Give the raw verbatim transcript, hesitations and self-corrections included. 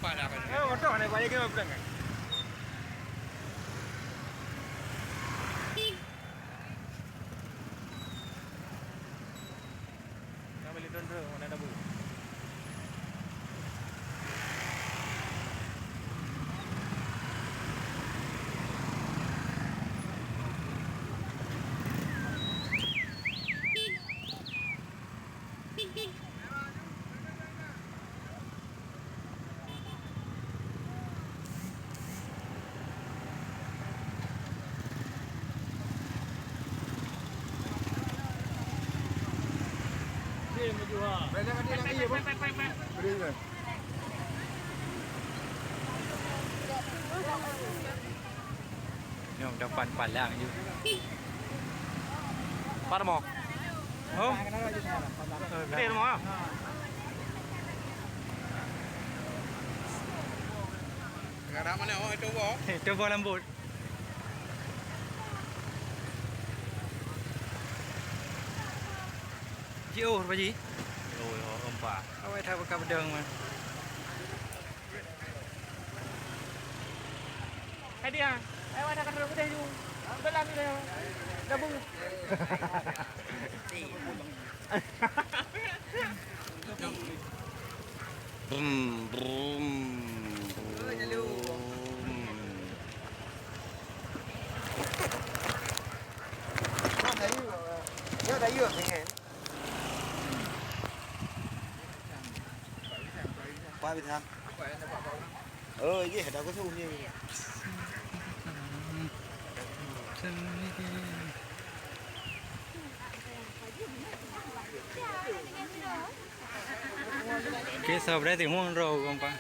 Padah, padah. Eh, otoh, naik balik ke mana? Kami lihat dulu, mana ada bu. Nyoe depan palang ju. Pat mo? Oh? Gede mo? Sekarang mana? Oh, itu bo. Itu bo lembut. Jiôh, Pak Ji. Oh, oh, empat. Awai that buka beudong mah. Hadiah. Ai, awak dah kata udah ju. Udah lah, udah. Dah bu. Brum, brum, brum. Pak Bintang. Oh, iya, ada kosong sini. Oke, sahabat, tengok roh, kompak.